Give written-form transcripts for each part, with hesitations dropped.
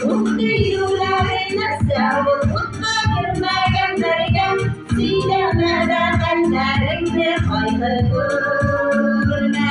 Ут диюләре нәрсә ул, утка кермәгәннәргә сөйләмә дә хәлләреңне кайгы күрмәгәннәргә.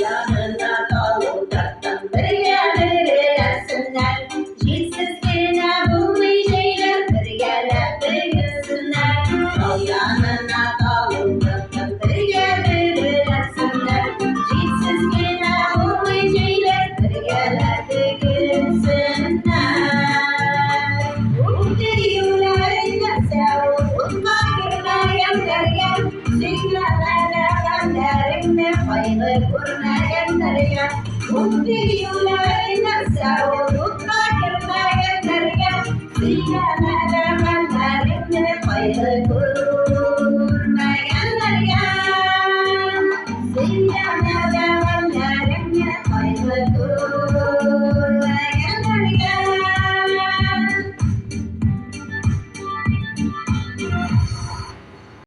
Янына талу-таттан бергә бергәләсеннәр. Җилсез генә булмый җәйләр, бергәләп бөгелсеннәр. Тау янына талу-таттан бергә бергәләсеннәр. Җилсез генә булмый җәйләр, бергәләп бөгелсеннәр. Ут диюләре нәрсә ул, утка кермәгәннәргә сөйләмә хәлләреңне кайгы күрмәгәннәргә. Ут диюләре нәрсә ул?